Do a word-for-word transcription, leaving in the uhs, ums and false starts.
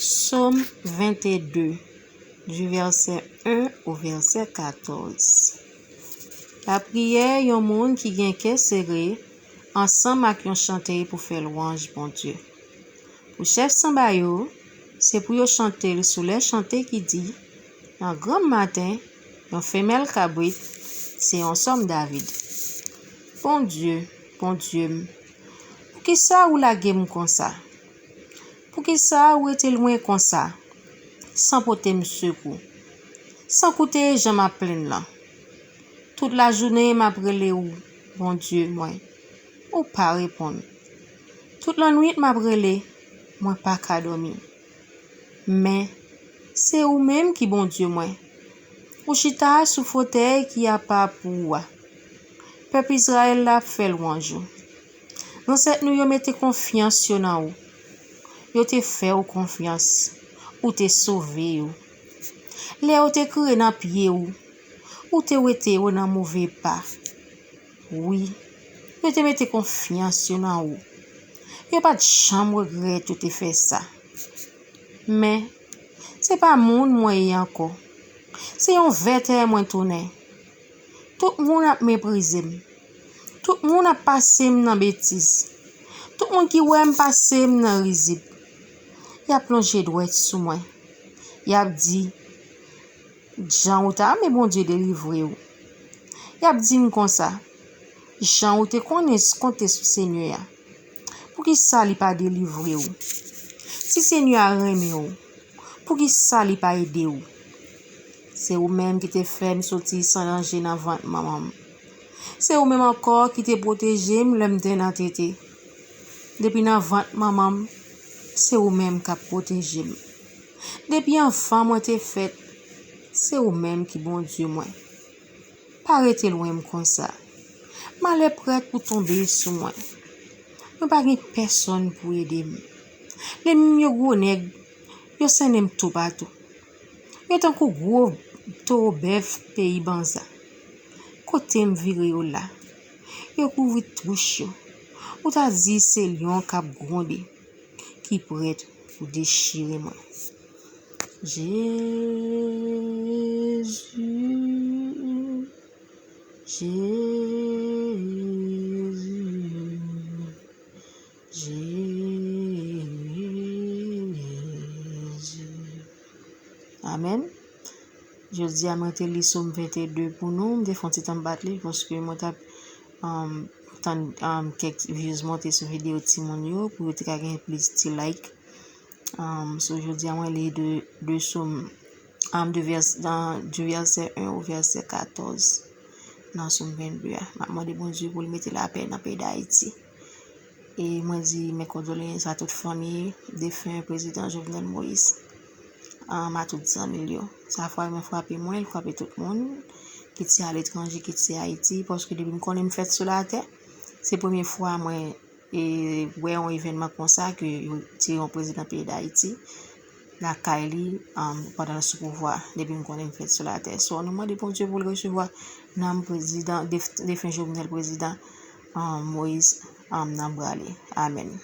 Sòm vennde, di vèsè en o vèsè katòz. Lapriyè yon moun ki gen kè sere ansanm ak yon chante pou fè lwanj Bondye. Pou chèf sanba yo, se pou yo chante l sou lè chante ki di, nan granm maten, yon femèl kabrit, se yon sòm David. Bondye, Bondye m, poukisa ou lage m konsa? Poukisa ou rete lwen konsa, san pote m sekou, san koute jan m ap plenn lan? Tout lajounen m ap rele ou, Bondye mwen, ou pa reponn. Tout lannwit m ap rele, mwen pa ka dòmi. Men, se ou menm ki Bondye mwen. Ou chita sou fotèy ki apa pou ou a. Pèp Izrayèl la ap fè lwanj ou. Zansèt nou yo mete konfyans yo nan ou. Yo te fè ou konfyans. Ou te sove yo. Lè yo te kriye nan pye ou, ou te wete yo nan move pa. Wi, yo te mete konfyans yo nan ou. Yo pa t janm regrèt yo te fè sa. Men, se pa moun mwen ye ankò. Se yon vètè mwen tounen. Tout moun ap meprize m. Tout moun ap pase m nan betiz. Tout moun ki wè m pase m nan rizib. Y ap lonje dwèt sou mwen. Y ap di, jan ou ta renmen Bondye delivre w. Y ap di m konsa, jan ou te konnen konte sou Senyè a, poukisa li pa delivre w? Si Senyè a renmen w, poukisa li pa ede w? Se ou menm ki te fè m soti san danje nan vant manman m. Se ou menm ankò ki te pwoteje m lè m te nan tete. Depi nan vant manman m, se ou menm k ap pwoteje m. Depi anvan mwen te fèt, se ou menm ki Bondye mwen. Pa rete lwen m konsa. Malè prèt pou tonbe sou mwen. Mwen pa gen pèsonn pou ede m. Lènmi m yo gwo nèg, yo sennen m toupatou. Yo tankou gwo towo bèf peyi Banza. Kote m vire yo la, yo kouvri twouch yo. Ou ta di se lyon k ap gwonde, ki prèt pou dechire mwen. Jezi, Jezi, Jezi. Amèn. Jodi a, mwen te li Sòm vennde pou nou. M te fè yon ti tan m pa t li l paske mwen t ap, um, tann, um, kèk views monte sou videyo timoun yo pou yo te ka gen plis ti like. Um, so, jodi a, mwen li de, de Sòm, um, de vèsè, nan, du vèsè en o vèsè katòz nan Sòm vennde a. M ap mande Bondye pou l mete lapè nan peyi Dayiti. E mwen di mes condoléances a tout fanmi defen prezidan Jovenel Moïse, um, a tout zanmi l yo. Sa fwa mwen frape mwen, l frape tout moun ki te aletranje, ki te Ayiti, paske depi m konnen m fèt sou latè, se premye fwa mwen e wè yon evènman konsa ke yo tire yon prezidan peyi Dayiti lakay li, um, pandan l sou pouvwa, depi m konnen m fèt sou latè. So, nou mande Bondye pou l resevwa nanm prezidan, def-, defen Jovenel prezidan, um, Moïse, um, nan bra li. Amèn.